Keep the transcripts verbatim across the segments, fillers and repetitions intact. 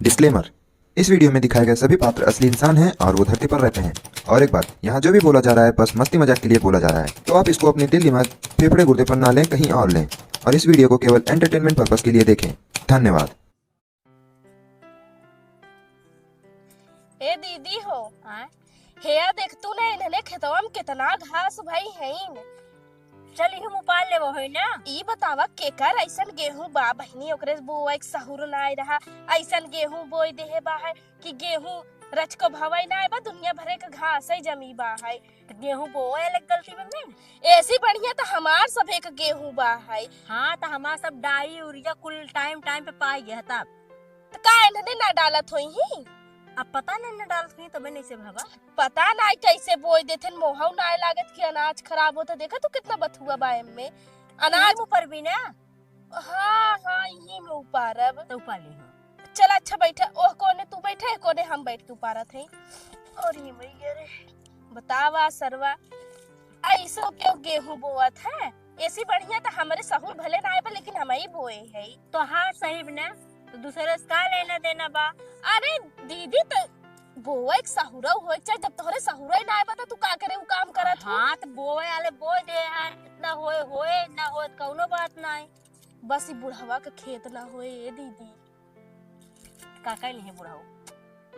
डिस्क्लेमर। इस वीडियो में दिखाए गए सभी पात्र असली इंसान हैं और वो धरती पर रहते हैं। और एक बात, यहाँ जो भी बोला जा रहा है, बस मस्ती मजाक के लिए बोला जा रहा है, तो आप इसको अपने दिल, दिमाग, फेफड़े, गुर्दे पर ना लें, कहीं और लें, और इस वीडियो को केवल एंटरटेनमेंट पर्पस के लिए देखें। धन्यवाद। ए दीदी हो, आय? हेया देख तू ना, इन्हने खेतवा में कितना घास भई हईन। चल, इहू में उपार लेबो होई ना। ई बतावा, केकर ऐसन गेहूं बा बहिनी, ओकरे बोए के सहूर नाय रहा, ऐसन गेहूं बोई देहे बा है कि गेहूं रचको भवई नाय बा, दुनिया भरे के घास ही जमी बा है। त गेहूं बोए लग गलती में, में? ऐसी बढ़िया त हमार सभे के गेहूं बा है। हाँ, त हमार सब डाई यूरिया कुल टाइम टाइम पे पाई गया तब। त का इन्हने ना डालत होई ही? अब पता नहीं ना डालत होई, तबे नहीं से भवा। पता नहीं कैसे बोई देथन, मोहौ नाय लागत कि अनाज खराब होता। देखा तू कितना बथुआ बा एम्मे। अनाज इही में उपारबी ना? हाँ, हाँ, इही में उपारब। त उपार ली, हाँ। चल अच्छा बैठा, ओह कोने तू बैठा, ए कोने हम बैठ के उपारत हई। और ये मैया रे, बतावा सरवा, ऐसो क्यों गेहूं बोवत है? ऐसी बढ़िया त हमरे सहूर भले ना आए बा, लेकिन हम ही बोए है। तोहार सही बा ना, त दूसरे से का लेना देना बा? अरे दीदी, त बोए के सहुरौ होए के चाहे, जब तोहरे सहुरौ ना आए बा, त तू का करे उ काम करत हो? हाँ, त बोए वाले बोए दे है, इतना होए, होए, ना होए, त कौनो बात ना है। बस ई बुढ़वा के खेत ना होए, ए दीदी। का कइले है बुढ़ऊ?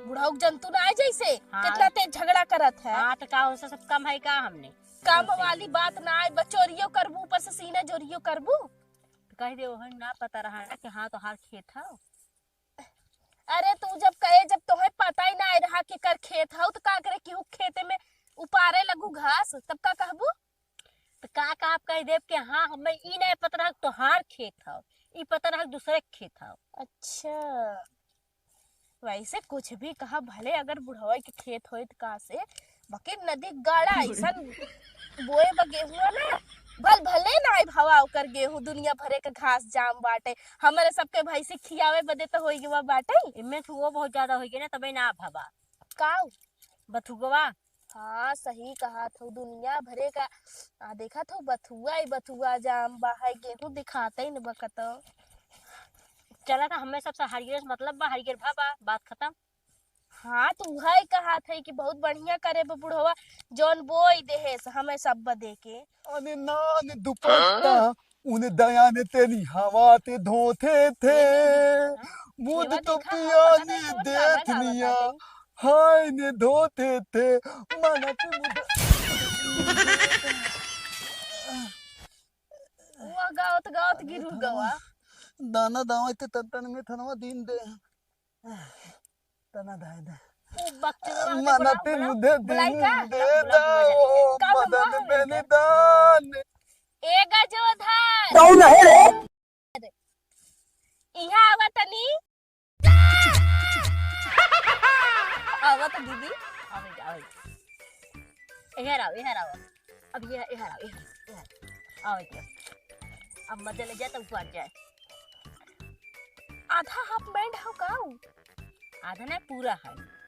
बुढ़ऊ के जंतु ना आए जैसे, हाँ। कितना तेज झगड़ा करत है। हाँ, त का उनसे सब कम है का हमने? काम वैसे। वाली बात ना आए, बस चोरियो करबू, ऊपर से सीना जोरियो करबू। त कह दे, ओहन ना पता रहा ना कि हाँ, तोहार खेत हौ। अरे, तू जब कहे, जब तोहे पता ही ना आए रहा कि कर खेत हौ, त का करे कि उ खेते में उपारे लगू घास, तब का कहबू? त का, का आप कह देब कि हाँ, हमें ई नहीं पता रहा तोहार खेत हौ, ई पता रहा दूसरे के खेत हौ। अच्छा, वैसे कुछ भी कहा, भले अगर बुढ़वा के खेत होइत का से, बाकी नदी गाड़ा ऐसन बोए बा गेहुआ ना, भल भले ना आए भवा ओकर गेहूं, दुनिया भरे के घास जाम बाटे, हमरे सबके भैंसी खियावे बदे तो होई गवा बाटे। इमे थुओ बहुत ज्यादा होई गए ना, तबे ना भवा। काऊ? बथुगवा। हाँ, सही कहा थू, दुनिया भरे का। आ, देखा थू, बथुआ ही बथुआ जाम बा, है गेहूं दिखाते ही न बकतो। चला था, हमें सबसे हरियर से मतलब बा, हरियर भा बा, बात खत्म। हाँ, तू है कहा थे कि बहुत बढ़िया करे बा बुढ़वा, जौन बोई देहे से हमें सब बदे के। अने नान दुपट्टा, उन दया ने तेरी हवा ते धोते थे। ए दीदी, हाँ? मुद सेवा तो देखा, पिया हम पता ने नहीं कौन देत गाना गावत निया, आटे। हाय ने धोते थे। मन के मुद- वो गावत गावत गिरू गवा। दाना दावत तन तन में थनवा दिन दे। तना धाय दे। ओ बकचोदवा, हम तो मनती बुलाओ, मुझे बुलाओ, दिन बुलाई का? दे बुलाओ, बुलाओ, दो, बुलाओ, बुलाओ, मदन बुलाओ, बेनी बुलाओ। दान। ए गजोधर। कौन है रे? इहाँ आवा तनी। आवा तो दीदी। आवे, आवे। इहाँ आओ, इहाँ आओ। अब ये, इहाँ आओ, इहाँ, इहाँ। आवे के। अब मजा ले जाए तो ऊपर जाए। आधा हाफ बैंड हो का उ? आधा ना, पूरा है।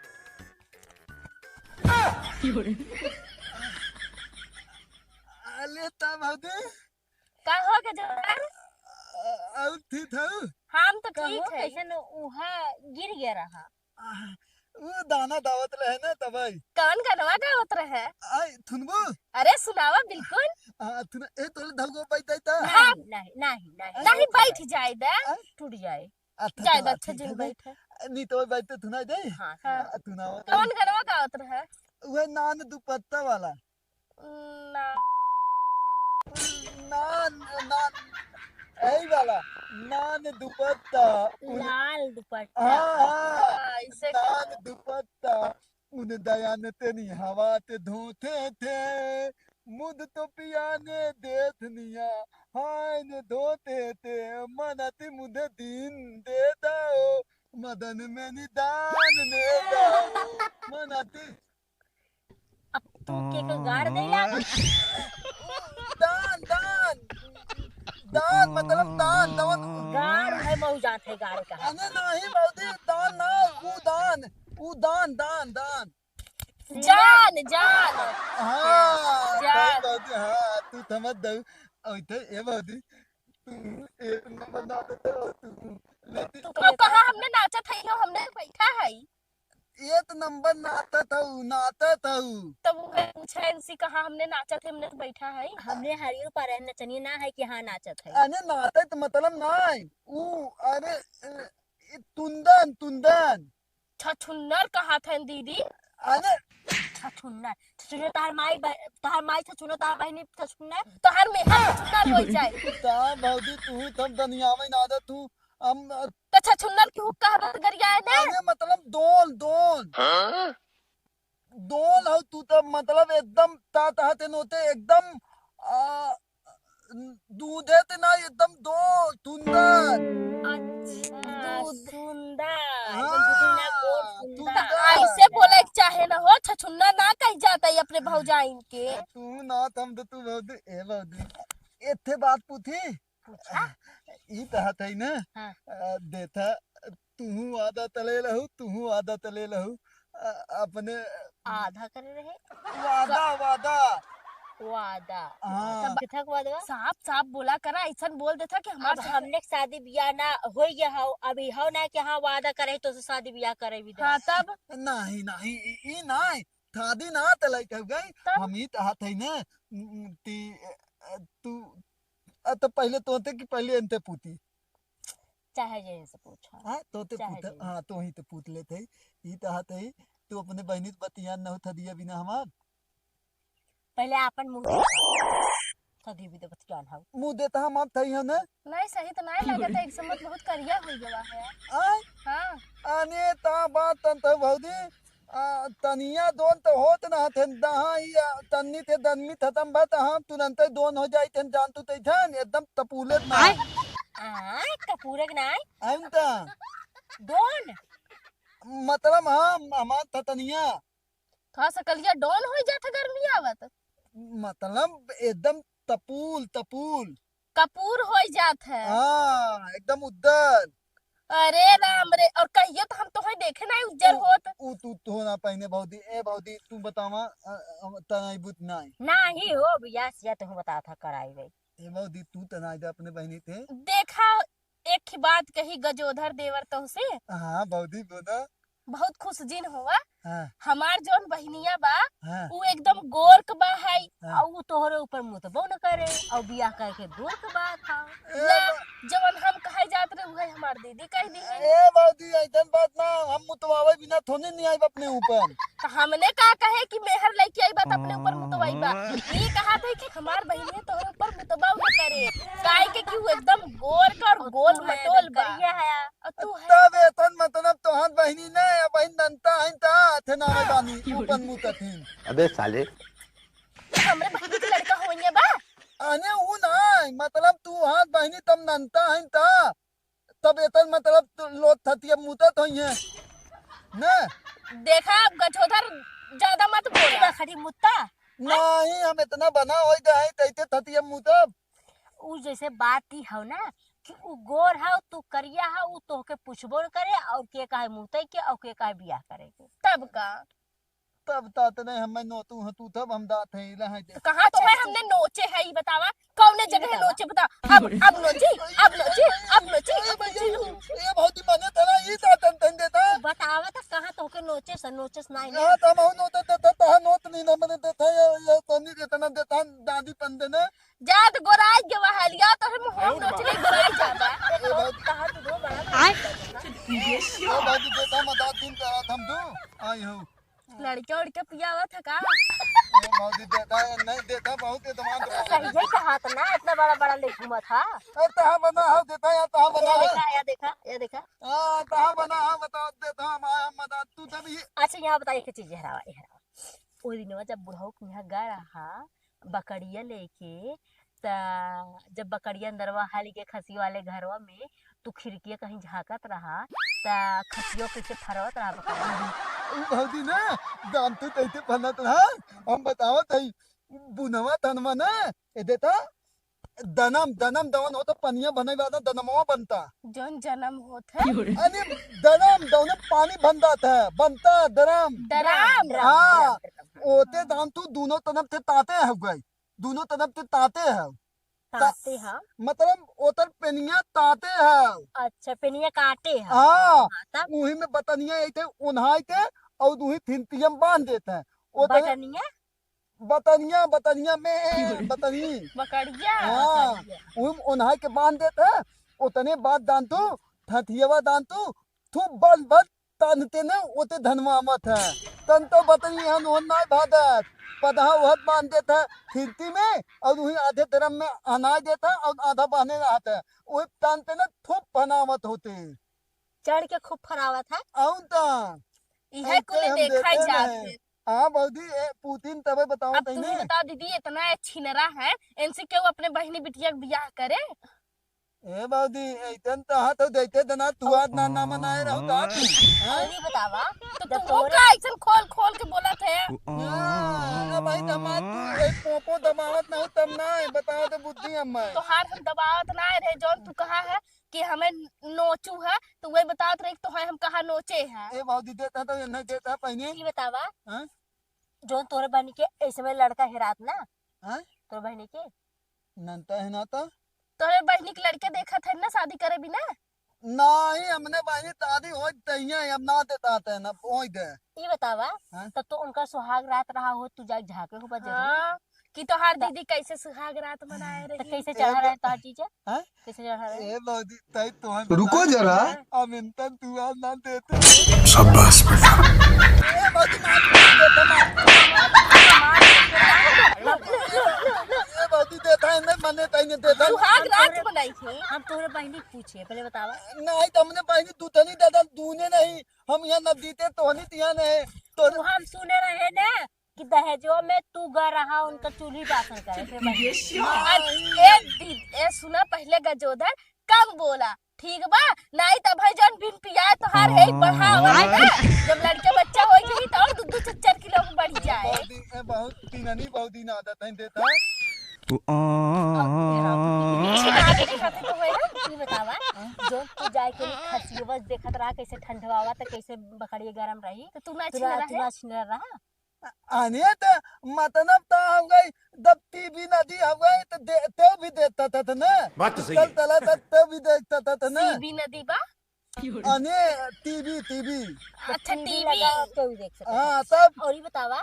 अले ता भौजी। का हो गजोधर? अ-, और ठीक हौ? हम तो का ठीक हो, है। कैसे न उहा गिर गया रहा? आ, उ दाना दावत रहे ना तबई। कौन गनवा गावत रहे? आई, थुनबू? अरे सुनावा बिल्कुल। आ, थुना, ए, तोले धलगो बैठ जाई ता? नहीं, नहीं, नहीं, नहीं। नहीं, बैठ जाए दे। आ? टूट जाए। अच्छा, जाए दे, चला, अच्छा, ठीक जिन है, बैठ। नहीं तो बैठ तो थुना दे। हाँ, हाँ। आ, थुनावा। कौन गनवा गावत रहे? वह नान दुपट्टा वाला। ना। नान, नान, यही वाला। नान दुपट्टा, उन- लाल दुपट्टा। हाँ, हाँ। हाँ, इसे नान दुपट्टा, उन दया ने तेरी हवा ते धोते थे। मुद तो पिया ने देत निया, हाय ने धोते थे। मनती मुझे दिन दे दो, मदन में निदान ने दो। मनती अब तू के को गाड़ दे लाग। दान, दान। दान मतलब दान, दान। गाड़ है, मऊ जात है गाड़ का। अने नहीं भौजी, दान ना, उ दान, उ दान, दान, दान। जान, जान। हाँ, जान। सही बात है, हाँ, तू समझ दऊ। और तो ए भौजी, तू एक नंबर ना देते हो, तू तू कहाँ, कहाँ हमने नाचत है, यो हमने बैठा है। एक नंबर नाचत हऊ, नाचत हऊ। तब वो पूछा इनसे, कहाँ हमने नाचत है, हमने तो बैठा है। हमने हरियो पर है, नचनिया ना है कि हाँ नाचत है। अरे नाचत मतलब ना है, ऊ, अरे, ए, ए, तुंदन, तुंदन। छछुन्नर कहा था दीदी। अरे। छछुन्नर, छछुन्नर, तहार माई ब-, तहार माई छछुन्नर, तहार बहिनी छछुन्नर, तहार मेहर छछुन्नर हो जाए। ता भौजी, तू तब दनियावे ना दे, तू, हम, तो छछुन्नर की हुक्का हबत गरिया है ना? अरे मतलब दोन, दोन। हाँ? दोन हौ तू तब, मतलब एकदम तात हाथे नोते, एकदम, आ, दूधे ते ना, एकदम दो, सुंदर। अच्छा, दूध। सुंदर। हाँ, एकदम दूध ना, गोल सुंदर। सुंदर। ऐसे बोले के चाहे ना हो, छछुन्ना ना कही जाता है अपने भौजाइन के। तू ना, तम तो तू भौजी, ए भौजी। एथे बात पूछी? पूछा। ई तो हत है ना? हाँ। अ, देथा, तुहू वादा तले रहू, तुहू वादा तले रहू। अ, अपने आधा करे रहे। वादा, वादा। वादा। हाँ। तब किथक वादा? साफ, साफ बोला करा, ऐसन बोल देथा कि हमार अब साथ हमने के शादी बियाह ना होई गया हो, अभी हो ना कि हाँ वादा करे तो से शादी बियाह करे भी दे। हाँ, तब? नहीं, नहीं, ई, ई नहीं। शादी ना तले कह गई। तब? हम ई तो हत है ना, उम, ती, अ, तू, अ, तो पहले तोते कि पहले इनते पूती? चाहे जे इनसे पूछा। हाँ, तोते चाहे पूत, जे। हाँ, तो ही तो पूत लेते ही। ई तो हाथ है, तू अपने बहिनी से बतियान न हो थदिया बिना हमार। पहले आपन मुंह देखा। थदी भी तो बतियान हो। मुंह देता हम आप थई हो ना? नहीं, सही तो नहीं लगा था, एक समझ बहुत करिया हो गया है। आय? हाँ। अने ता बात तन तो भौजी, आ, तनिया दोन तो होत ना थे, दहा ही, आ, तन्नी थे दनमी खत्म बा, त हम तुरंते दोन हो जाई थे, जान तू तैथन, एकदम तपूलत ना। आय? आय, कपूरक ना आय? आइन त। दोन? मतलब हम, हमार थतनिया। थोड़ा सा कलिया down हो जात है गर्मी आवत। मतलब एकदम तपूल, तपूल। कपूर हो जात है। हाँ, एकदम उद्दर। अरे राम रे, और कहियो तो हम तोहे देखे ना उज्जर उ-, होत। उ तू तो ना पहने भौजी, ए भौजी, तू बतावा, अ, अ, तनाई बुत नाई। नाही हो, बियाह सिया तो हम बता था कराई भाई। ए भौजी, तू तनाई दे अपने बहिनी थे। देखा, एक ही बात कही गजोधर देवर तोहसे। हाँ, भौजी, बोला। बहुत खुश जिन होवा। हाँ। हमार जौन बहिनिया बा, हाँ। उ एकदम गोरक बा है, हाँ। आ उ तोहरे ऊपर मुतबो न करे, और बियाह करके दूर के बात है। ए ला, बा- जवन हम कहे जात रहे, उहे हमार दीदी कह दी है। ए भौजी, ऐसन बात ना, हम मुतवावे बिना थोने नहीं आइब अपने ऊपर। तो हमने का कहे कि मेहर लेके आई बात अपने ऊपर मुतवाई बा। ये कहा था कि हमार बहिनिया तोहरे ऊपर मुतबा न करे, काहे के कि उ एकदम गोरक और गोल मटोल बा। करिया है। और तू है। तब एतन मतलब तोहार बहिनी न है, बहिन नंता है ता, थे नामे बानी, ऊपन मुतथिन। अबे साले। हमरे बहिनी के लड़का होइए बा? अने उ ना, मतलब तू हाथ बहिनी तम नंता है ता, तब एतन मतलब तू लोग थतिया मुतत होइए। न? देखा, अब गजोधर ज्यादा मत बोला। खड़ी मुत्ता। नहीं, हम इतना बना होई गए हैं, तैते थतिया मुतब। उ जैसे बात ई हौ ना कि उ गोर हौ, तू करिया हौ, उ तोहके पूछबो न करे, और के काहे मुतई के, और के काहे बियाह करे के। तब का? तब तात नहीं हमें नोतू हतू, तब हम दात है, इला है तो कहाँ तो है हमने नोचे है, ई बतावा, कौने जगह नोचे बता? अब, अब नोची, अब नोची, अब नोची, ए अब भैया, नोची। ए भौजी, मने तोरा ई दातन तन देता। बतावा तो कहाँ तोहके नोचे से, नोचे से नहीं यहाँ ना। तो हम नोते देता, तहा नोत नहीं ना मने देता, ये, ये तनी इतना देता, दादी पन देना। जात गोराई के वहालिया, तो हम होम नोचले गोराई जाबा। ए भौजी। कहा तू दो बड़ा आय। ए भौजी, देता मदाद दिन का रात हम दू, आई हूँ। लड़के उड़के पियावत है का? ए भौजी, देता है, नहीं देता, बहुत एतमान तो बहुत। सही है कहा तो ना, इतना बड़ा बड़ा ले घूमत है। ए, तहा बना है, देता है, तहा बना ये है। देखा, ये देखा, ये देखा। हाँ, तहा बना है, बता देता हम, आया मदाद तू तभी। अच्छा, यहाँ बताइए एक चीज, ये हरावा, ये हरावा। ओ दिनवा जब बुढ़ऊ के यहाँ गया रहा, बकरिया लेके, त जब बकरिया अंदरवा हाली के खसी वाले घरवा में, तू खिड़किया कहीं झाँकत रहा, त खसियो कैसे फरवत रहा बकरिया। उ भौजी ना, जानतू कैसे फनत रहा, हम बतावत हई, बुनवा तनवा ना, ए देता, दनम, दनम दवन होता, पनिया बने वाला दनमवा बनता। जौन जनम होत है। अरे, दनम दवन पानी बनता था, बनता, दरम। दराम। हाँ, ओते दान तू दोनों तरफ से ताते हो गई। दोनों तरफ से ताते हैं। ताते ह। मतलब ओतर पेनिया ताते ह। अच्छा, पेनिया काटे ह। हाँ, हाँ, तब? उही में बतनिया ऐते ओन्हाइते और उही थिंतिया में बांध देत ह। ओतने बटनिया? बतनिया, बतनिया में, बतनी। बकड़िया? हाँ, बकड़िया। उही में ओन्हाइके बांध देत ह। ओतने बाद दान तू, ठठियवा दान तू, थू बन बन तनते न ओते धनवा मत है। तन तो बतनी हन ओन नाय भादत। पदहा ओहत बांध देत है थिंती में और उही आधे दरम में अनाय देत है और आधा बहने रहत है। ओही तनते न थूप फनावत होते। चढ़ के खूब फरावत है। अउन त। इहे ऐसे कुल हम देखा देते जात नहीं। है। हाँ भौजी, ए, पुतिन तबे बताओ अब तू तइने। ही बताओ दीदी, इतना ये छिनरा है, इनसे केहू अपने बहिनी बिटिया के बियाह करे? ए भौजी, ऐसन त हाथ हो देते तना, तू अब आज ना, ना मनाए रहो तो आज। हाँ? और ये बतावा, तो जब तुमको तोरे का ऐसन खोल खोल के बोलत है? ना, ना भाई, दमाद तू एक पोपो दबावत ना हो तब ना है, बताओ तो बुद्धि हम है। तोहार हम दबावत ना रहे, जौन तू कहा है कि हमें नोचू है, तो वही बतावत रहे कि तोहे हम कहा नोचे है। ए भौजी, देता तो ये नहीं देता पहले। ये बतावा, हाँ? जौन तोरे बहनी के ऐसे में लड़का हेरात ना? हाँ? तोरे बहनी के? नंता है ना तो? तोरे बहनी के लड़के देखत है ना शादी करे बिना? नाही, हमने बहनी तादी होई तहिया, हम ना देता है ना, होई दे। ई बतावा, हाँ? तब तो उनका सुहाग रात रहा हो, तू जाके झांके हो बजे हो। हाँ, कि तोहार त- दीदी कैसे सुहाग रात मनाए त रही? कैसे ए चढ़ा बा- रहे तोहार जीजा? हाँ? कैसे चढ़ा रहे? ए भौजी, तई तोहन रुको बता। जरा। अब इनतन तू आज ना देते। शाबाश बेटा। ए भौजी, मार, मार, मार, मार, मार। ए भौजी, देता है, नहीं मने तई नहीं देता। सुहाग रात मनाई थी। हम तोहरे बहनी के पूछे, पहले बतावा। नहीं, तो हमने बहनी दूतनी दादा दूने नहीं, हम यहाँ न दीते तोहनी तिया नहीं। तो तू हम सुने रहे ने कि दहेजो में तू ग रहा उनका चूल्ही बासन करे, फिर बहनी। ए, ए, दी-, ए, सुना पहले गजोधर, कम बोला, ठीक बा? नाई त भाई जौन बिन पियाए तोहार है बढ़ा आवा है ना, जब लड़के बच्चा होई गई तो और दू दू चार चार किलो में बढ़ जाए। बहुत दिन, ए, बहुत दिन, नहीं, बहुत दिन आदत है देता। अब, ए, हाँ, छिनारे के साथे तो होए ना, ई बतावा, जौन तू जाए के खसियवा देखत रहा, कैसे ठंडवा आवा, त कैसे बकरिया गरम रही, तो तू ना तू ना, छिनरा तू है? ना छिनरा रहा? अने त मतलब त हो गई, जब टीवी नदी हो गई, त दे-, तेव भी देखता था, था ना? बात तो सही चल है। तला था, तेव भी देखता था, था ना? सीबी नदी बा? अने टीवी, टीवी। अच्छा, टीवी टीवी। लगा, तेव भी देख सकता हाँ, था। तब? और ये बतावा,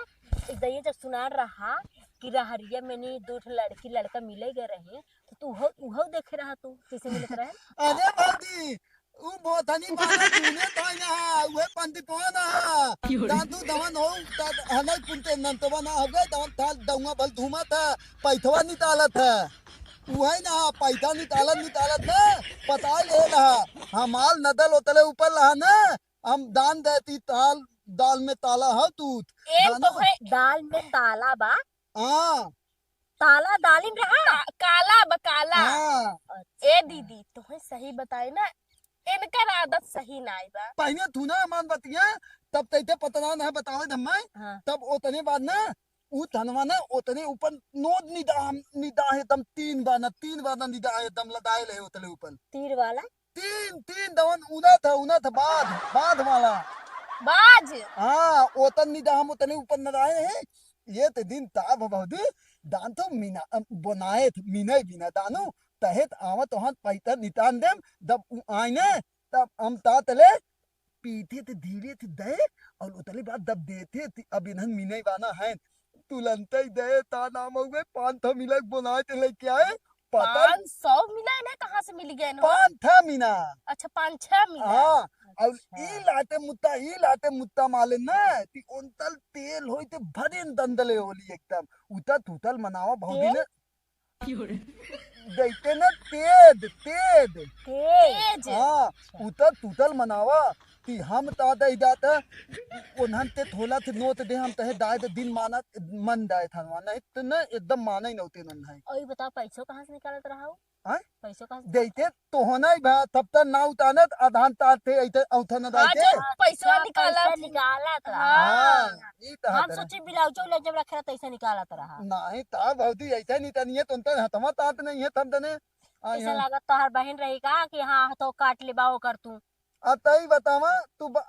एक दइया जब सुनार रहा कि रहरिया में नहीं दो ठो लड़की लड़का मिले गए रहे, तो तू उहो, उहो देखे रहा तू, कैसे मिलत रहे? अरे भौजी, उ बोथनी बाना तूने ताई ना हा, उहे पंती पवा ना हा। क्यों रे? दादू दवन हो, ता-, हनई पुनते नंतवा ना हो गए, दवन थाल दउआ बल धूमा था, पैथवा निकालत है। उहे ना हा, पैथा निकालत, निकालत ना, पता ले रहा। हमाल नदल ओतले ऊपर रहा ना, हम दान देती ताल, दाल में ताला हो तू। ए, दान तो है। दाल में ताला बा। हाँ। ताला दालिम रहा? का-, काला बा, काला। हाँ। अच्छा। ए दीदी, तोहे सही बताई ना, इनकर आदत सही नाई बा। पहले तू ना मान बतिया, तब तैते पतरा ना बतावे धम्मे, हाँ। तब ओतने बाद ना, उ धनवा ना, ओतने ऊपर नोद निदा, निदा है, एकदम तीन बार ना, तीन बार ना निदा है, एकदम लदाए ले ओतने ऊपर। तीर वाला? तीन, तीन दवन उनत है, उनत है, बाध, बाध वाला। बाज? हाँ, ओतन निदा हम ओतने ऊपर नदाए हैं। ये ते दिन ताब भौजी, दान तो मीना, अम, बनाए थे, मीना ही बिना दानू, तहेत आवत वहाँ पैतर नितान देम, जब उ आइने, तब हम तात ले, पीते थे धीरे थे दे, और उतले बाद जब देते थे, अब इन्हन मीना ही बाना है, तुलंते ही दे, ता नाम हो गए, पाँच ठो मिला के बनाए थे लेके आए, पता पाँच सौ मिला है ना, कहाँ से मिल गए ना? पाँच ठा मीना। अच्छा, पाँच छह मीना। हाँ, और अच्छा। ई लाते मुत्ता, ई लाते मुत्ता माले ना, ती ओंतल तेल होई ते भरिन दंदले होली एकदम। उता तुतल मनावा भौजी तेल? ने। क्यों रे? जैते ना तेद, तेद। तेज। हाँ, अच्छा। उता तुतल मनावा, ती हम ता दे जाता, उन्हन ते थोला थे नोत दे हम तहे दाए दे दिन माना, मन दाए थानवा, नहीं तो ना एकदम माना ही नौते नन है। और ये बताओ पैसों कहाँ से निकालत रहा हो? हाँ? पैसों का देते तो होना ही भा, तब तक ना उतारत, आधान तार थे, ऐसे औंठा न हाँ, डालते। जो पैसवा अच्छा, निकाला पैसा थी। निकाला था। हाँ। हाँ, ई तो हम हाथ रहे। सोचे ब्लाउजो ले जब रखे रहा, तैसे निकाला तो रहा। नहीं, ता भौजी, ऐसे नहीं तनिए, तुम तो हथवा तात नहीं है, तब दने। आई ऐसा हाँ। लागत तोहर बहन रही का कि हाँ, तो काट ले बाओ कर तू। आ तई बतावा, तू ब-,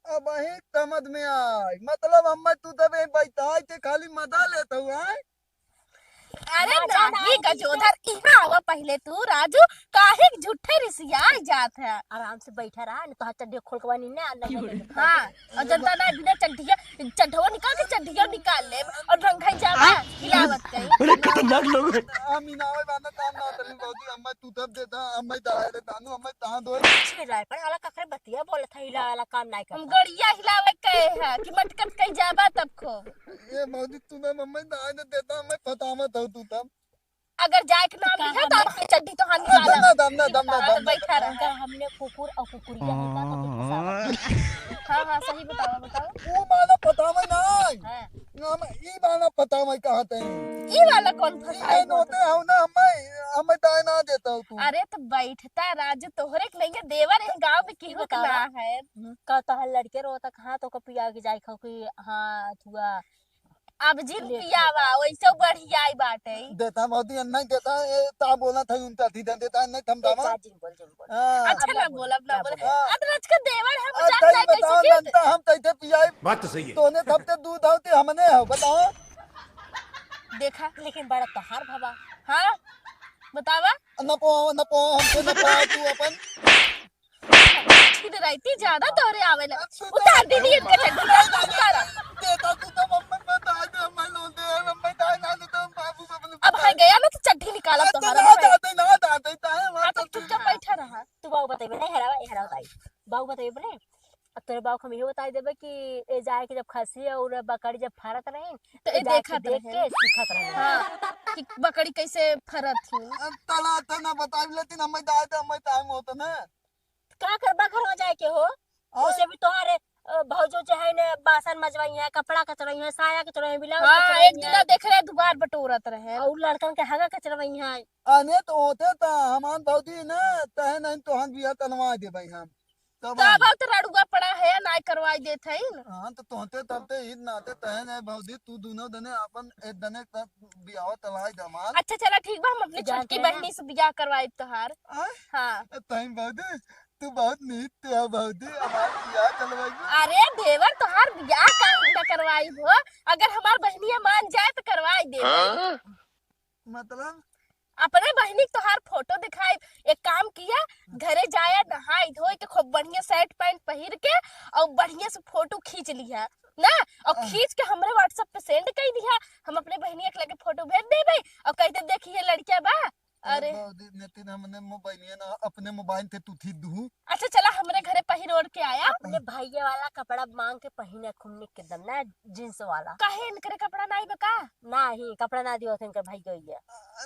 अब ही समझ में आय। मतलब, हम्मे तू तब एक बैठाई के खाली मजा लेत हऊ, आय? अरे ना, ना, नाहीं ना, गजोधर, इहाँ आवा पहिले तू, राजू, काहे के झूठे रिसियाई जात है? आराम से बैठा रहा, नहीं तो हाथ चड्डी खोल के बानी ना, ना, ना, ना, ना। हाँ, और जनता ना बिना चड्डिया, चड्ढवा निकाल के चड्डिया निकाल ले और रंगाई जावा, हिलावत कहीं। बड़े खतरनाक लोग हैं। हम इनावे बाना काम ना तनी भौजी, अम्मा तू तब देता, अम्मा दाए रे दानू, अम्मा तहाँ दो। छे राय पर आला कखरे बतिया बोलत है, हिला वाला काम नहीं हम करता। गड़िया हिलावे कहे है कि मटकत कहीं जावा तब खो। ए भौजी, तू ना मम्मी दाए दे देता, अम्मा पता मत हो तू तब। अगर जाए के नाम तो लिहे, हम तो हम चड्डी तो हाथ निकाल दम ना, दम ना, दम ना, दम ना। बैठा रहा। अगर हमने कुकुर और कुकुरिया है, का तो तू फंसावा। हाँ, हाँ, सही बतावा, बतावा। वो माना पता में ना। हाँ। ना, हम ई माना पता में कहाँ ते। ई वाला कौन फंसा ई है? नोते हो ना, हमें, हमें दाए ना देता हो तू। अरे, तो बैठता राजू, तोहरे के नहीं है, देवर है, गाँव में केहू के बतावा। ना है। हम्म। का तोहर लड़के रोता कहाँ तो को पिया के जाए खाओ कि हाँ, थुआ। अब जिन ले पियावा, वैसे बढ़िया ही बाटे। देता भौजी, नहीं देता, ए, ता बोला था उनका थी, दे देता, नहीं थम ए, दामा। जा, जिन बोल, जिन बोल। हाँ। अच्छा, अब ना ना बोल, बोल, अब ना ना बोल। बोल। हाँ। अब रच के देवर हम अब जान सही जाए कैसे बताओ, कि नंता हम तैसे पियाई। बात तो सही है। तोने सबसे दूध होती हमने हो, बताओ। देखा, लेकिन बड़ा तोहार भवा। हाँ, बतावा। न पो, न पो, हमसे न पो, तू अपन। छिन रहती ज्यादा तोहरे आवेला। अच्छा, उतार दीदी इनका चड्डी, उतारा। देता तू तो मम्मी बता दे, मैं लो दे, मम्मी दाए ना दे तो बाबू को अपने अब बता है दे। गया ना तो चड्डी निकाला अच्छा, तोहरा ना भाई। दाते, ना दाते, ताए हाँ, तो चुपचाप बैठा रहा। तू बाबू बताइबे, नहीं हरावा, ये हरावा ताई। बाबू बताइबे नहीं। अब तोरे बाबू को हम इहो बताई देबे कि ए जाए के जब खसी और बकरी जब फरत रही, तो ए ए जाए के देखत देख रहे। के सीखत रहे। हाँ, कि बकरी कैसे फरत ही। अब तला तो ना बताई लेती ना, मैं दाए दे, मैं टाइम होता ना। का करबा घर में जाए के हो? और? उसे भी तोहरे, अ, भौजो जो है ने बासन मजवाई है, कपड़ा कचरवाई है, साया कचरवाई है, ब्लाउज हाँ, कचरवाई एक है। दिना देख रहे दुआर बटोरत रहे। और लड़कन के हगा कचरवाई है। अने तो होते त हमान भौजी ने तहे नहीं तोहन बियाह तनवा देबै हम। तब तब हम। अब तो रड़ुआ पड़ा है, नाय करवाई देत है न। हाँ, तो तोहते तब ते ईद नाते तहे नहीं भौजी, तू दोनों दने अपन एक दने तक बियाह तलाई दे हमार। अच्छा चला ठीक बा, हम अपने जानते छोटकी हैं। बहनी से बियाह करवाई तोहार। आय? हाँ। तहीं भौजी, तू बहुत नीक ते हो भौजी, हमार बियाह चलवाई। अरे देवर, तोहार बियाह का ना करवाई हो, अगर हमार बहनिया मान जाए तो करवाई दे। हाँ? मतलब? अपने बहनी के तोहार फोटो दिखाई। एक काम किया, घरे जाया, नहाई धोई के खूब बढ़िया शर्ट पैंट पहिर के और बढ़िया से फोटो खींच लिया ना, और आह। खींच के हमरे WhatsApp पे send कर दिया। हम अपने बहनिया के लगे फोटो भेज देबे और कहते, "देखिए लड़किया बा।" अरे अरे। बाबूजी, नितिन, हमने मोबाइल ये ना, अपने मोबाइल थे तू थी दू। अच्छा चला, हमरे घरे पहिर ओढ़ के आया। अपने भैया वाला कपड़ा मांग के पहिने खूब निक एकदम ना, जींस वाला। काहे, इनकरे कपड़ा नाई बा का? नाही, कपड़ा ना दियो इनकर भैया। अ,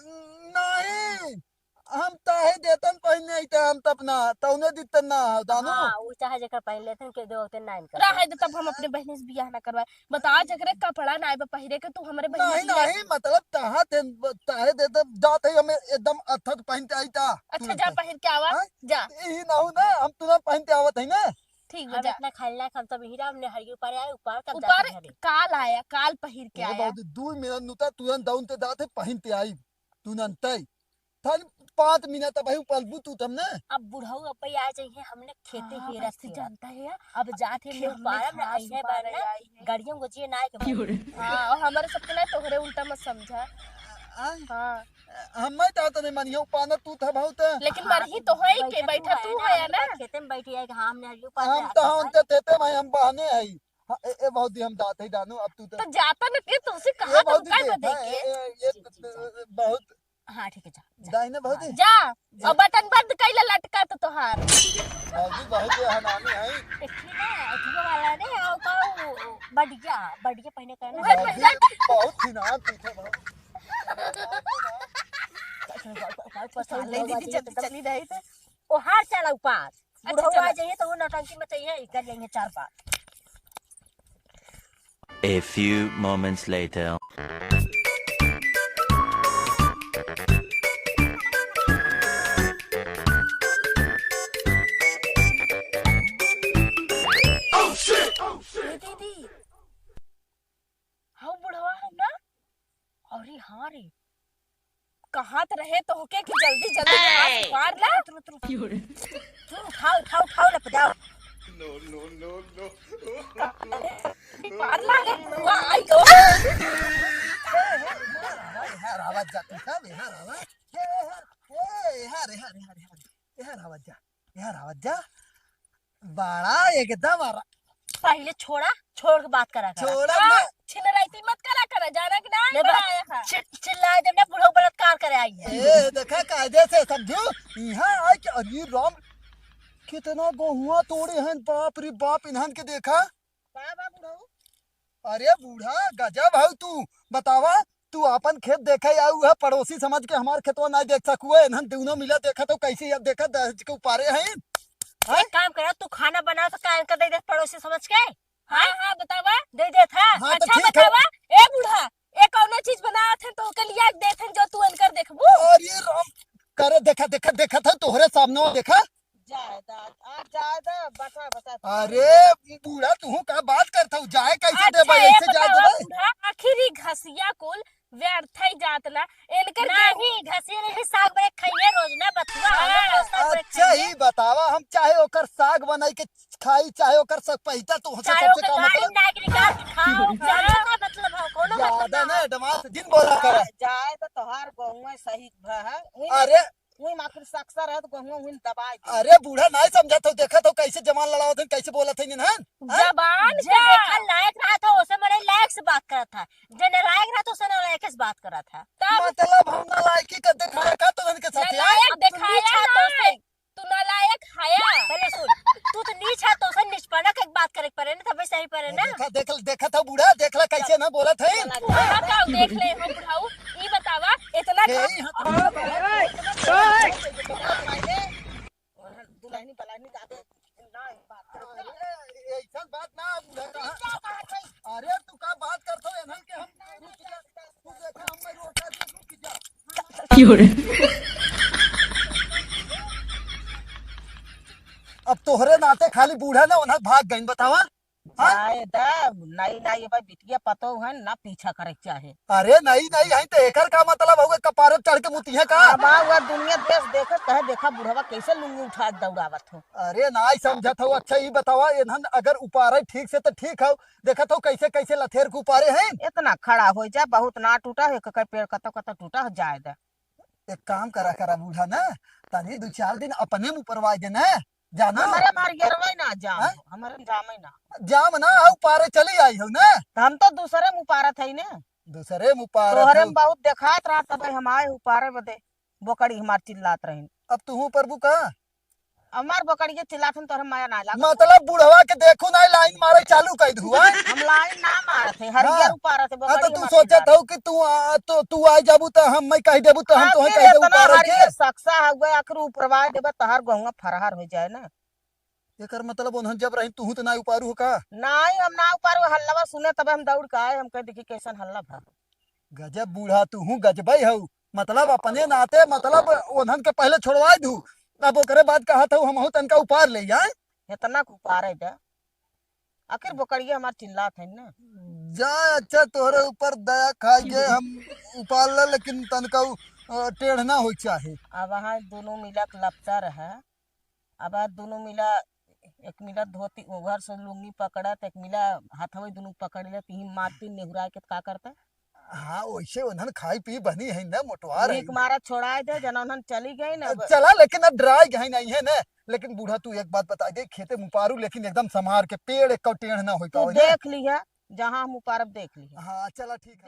नाही, हम ताहे देतन पहिने अइते हम त अपना, तौने दितन ना हो, दानू। हाँ, उ चाहे जेकर पहिन लेतन के दो, ओते ना इनकर। रहे दे, तब हम अपने बहनी से बियाह ना करवाए। बताओ, जेकरे कपड़ा नाई बा पहिरे के, तू हमरे बहनी नहीं, बियाह नहीं, मतलब, ताहे दे, ताहे दे, दे, जात है, हमें एकदम अथक पहिन के आई ता, अच्छा, तुरंत जा, है। पहिर के आवा, हाँ? जा। यही ना हो ना, हम तुरंत पहिन के आवत है ना। ठीक बा, हम जा। इतना खाइल ना, हम सब हीरा, हमने हरियो पर आए, ऊपर तब ऊपर जाते घरे। काल आया, काल पहिर के ये आया। बाबू, दू मिनट नुता, तुरंत दौन ते जात है, पहिन के आई, तुरंत है। थारी पाँच मिनट अब भाई उपलबू तू तब ना। अब बुढ़ऊ अब आ जाइए, हमने खेते हाँ, हेरत कैसे हेरत। जानता है यार? अब अब जात है खेत में मुँह पारम घास आइहे बार उपारे ना, आई है। गड़ियों को जिए ना के बार। हाँ, और हमारे सबके ना तोहरे उल्टा मत समझा। आय? हाँ। हम मैं तो नहीं मानियो, पाना तू था बहुत। लेकिन हाँ, मरही तो है के बैठा तू है ना, खेते में बैठी है कि हाँ, हमने हरियो पार हम है, तो हाँ, आप उनके खेते में हम बहने है। हाँ, ए, ए, बहुत दी हम जाते ही जानू, अब तू तो तो जाता न के तुमसे कहा ए, तो बहुत दी काय दे, बदे हाँ, के? ए, ए, ये जी, जी, जी। बहुत हाँ, ठीक है, जा, जा। दाहिने भौजी? जा, जा। और बटन बंद कइला लटका तो तोहार। भौजी बहुत ये हनानी है। एक ही ना, अथुआ वाला ने, आओ का वो, बढ़िया, बढ़िया पहिने का ना। उहे भौजी, पहिला। बहुत ही ना, पीछे बहुत। चल, चल, चल, चल, चल, चल, ले दीदी, जल्दी चली रही थे। ओ हार चला ऊपर। अच्छा, बुढ़ऊ आ चला। जाइए तो वो नौटंकी मचाइए, कर लेंगे चार बार। A few moments later. ए दीदी, हऊ बुढ़वा हम ना? अरे हाँ रे, कहत रहे तोहके कि जल्दी जल्दी घास उपार ला। रुक, रुक, रुक। रुक, उठाओ, उठाओ, उठाओ, लप जाओ। No, no, no, no। उपार ला रे बुढ़वा, आई तो। जा तू सब यहाँ रहा। ए, ए, यहाँ रे, यहाँ रे, यहाँ रे, यहाँ रे। यहाँ रहा जा, यहाँ रहा जा। बड़ा एकदम आरा- पहिले छोड़ा, छोड़ के बात करा करा। छोड़ा हाँ, ना। छिनराइती मत करा करा, जाना कि ना, ले बड़ा बस, आया है। चि-, चिल्लाए देब ना, बुढ़ऊ बलात्कार करे आई है। ए, देखा कायदे से समझू, यहाँ आए के अरे राम, कितना गोहुआ तोड़े हैं, बाप रे बाप, इन्हन के देखा। का बा बुढ़ऊ? अरे बूढ़ा, गजब हऊ तू। बतावा, तू आपन खेत देखे आऊ है, पड़ोसी समझ के हमार खेतवा ना देख सकुए। इन्हन दूनो मिला देखा तो कैसे, अब देखा दहेज के उपारे हैं। हैं? एक काम करा, तू खाना बनावा तो का इनका दे दे पड़ोसी समझ के? हाँ, हाँ, बतावा। दे देत है। हाँ, तो अच्छा, ठीक है। बतावा, ए बूढ़ा, ए कौनो चीज बनावत है तो ओके लिया के देत है जो तू इनकर देखबू। अरे राम, करे देखा, देखा, देखा था तोहरे सामने देखा। जाए दा, आ जाए दा, बचा, बचा। अरे बूढ़ा, तू का बात करत हऊ? जाए कैसे अच्छा, देबे? ये ऐसे जाए बतावा देबे? बूढ़ा, आखिर ई घसिया कुल व्यर्थ ही जात ना, इनकर नहीं, घसिया नहीं, साग बने खाइए रोज ना, बथुआ हो ना, हाँ। तो साग बने अच्छा, खाइए। ही बतावा, हम चाहे ओकर साग बनाई के खाई, चाहे ओकर सपहिता, तो हमसे चाहे सबसे ओकर का गाड़ी मतलब? नागरिक आप खाओ, चलो, का मतलब हो, कोनो मतलब ज्यादा ना ना। Advance जिन बोला करे। जाए तो तोहार गहुआ सही भा है। उही अरे। उही में आखिर सकसा रहे तो गहुआ उही में दबाए दे। अरे बूढ़ा, नाहीं समझत हो, देखत हो कैसे जबान लड़ावत हैं, कैसे बोलत हैं इन्हन? हैं? जबान जे का? देखा लायक रहा था, ओसे मने लायक से बात करत था। जे नालायक रहा था, ओसे नालायक से बात करत था। तब? मतलब हम नालायकी का दिखाया का तुहन के साथ, हैं? नालायक अब तू दिखाया नीच है ना। तो से तू नालायक हया। पहले सुन, तू तो नीच है, तो से निचपना के बात करे के परे ना, तबे सही परे ना। देखा, देख, देखा था बूढ़ा, देख ला कैसे ना बोलत है। चला, चला, का देख ले हो बुढ़ऊ, ई बतावा, इतना ए, का ई हाथ दुल्हनी पलानी जाते ना बात करत। अरे, ऐसन बात ना, बूढ़ा कहा। अरे, तू का बात करत हो, एनहन के हम रुक जा, तू देखा, हम रोटा दे, रुक जा। अब तोहरे नाते खाली बूढ़ा ना ओन्हर भाग गइन, बतावा। हाँ? जाए दा, नई नई भाई बिटिया पतो है ना पीछा करे के चाहे। अरे नई नई है तो एकर का मतलब हुआ कपारे चढ़ के मुतिया का? अब आ हुआ दुनिया देश देखे कहे देखा बुढ़वा कैसे लुंगी उठा के दौड़ावत हो। अरे नाई समझत हो। अच्छा ई बतावा एनहन अगर उपारे ठीक से तो ठीक हो, देखत हो कैसे कैसे लथेर के उपारे हैं। इतना खड़ा हो जा, बहुत ना टूटा है, ककर पेड़ कतो कतो टूटा हो जाए दा। एक काम करा करा बूढ़ा ना, तनी दो चार दिन अपने में उपरवाए दे ना, जाना। हमारे मार गिरवाई ना जाम, हाँ? हमारे में जामे ना। जाम ना, आऊ पारे चली आई हो ना। तो हम तो दूसरे में उपारत है ना। दूसरे में उपारत तोहरे हो। में बहुत देखात रहा, तब हम आए उपारे बदे, बोकड़ी हमार चिल्लात रही। अब तू ऊपर बू का? हमार बकरिया चिल्लात हन, तोहरे माया ना लागत। मतलब बुढ़वा के देखू ना, लाइन मारे चालू कर दू, हैं? हम लाइन ना मारत है, हरियर हाँ। उपारत है, हाँ, तो बकरिया तू मार सोचत चिल्लात। हो कि तू आ, तो तू आ जाबू तो हम मैं कह देबू तो हम तोहे आखिर कह देबू इतना उपारे के। हरियर सकसा हुआ, आखिर उपरवा देबा, तहार गहुआ फरहार हो जाए ना। एकर मतलब उन्हन जब रही तू तो ना उपारू हो का? नहीं, हम ना उपारू, हल्लावा सुने तब हम दौड़ के आए, हम कह देखी कैसन हल्ला भा। गजब बूढ़ा, तू हूँ गजबई हऊ। मतलब अपने नाते, मतलब ओन्हन के पहले छोड़वाए दू, अब ओकरे बाद कहत हऊ हमहू तनका उपार ले जाए। इतना के उपारे दे, आखिर बोकड़िया हमार चिल्लात है ना। जा, अच्छा, तोहरे ऊपर दया खाई गए, हम उपार ले, लेकिन तनका उ, अ, टेढ़ ना हो चाहे। अब वहाँ दोनों मिला के लपचा रहा। अब आज दोनों मिला, एक मिला धोती, उघर से लुंगी पकड़त, एक मिला हाथवे दोनों पकड़ लेत, यही मारती नेहुराए के का करता? हाँ, वैसे उन्हन खाई पी बनी है ना, मोटवा रही। भीख मारा छोड़ाए दे, जना उन्हन चली गई ना, अब चला, लेकिन अब डराए गई नहीं है ना। लेकिन बूढ़ा, तू एक बात बता दे, खेते में उपारू, लेकिन एकदम संभार के, पेड़ एक टेढ़ ना हो तू पावे ना। देख लिया, जहाँ हम उपारब देख लिया। हाँ, चला, ठीक है।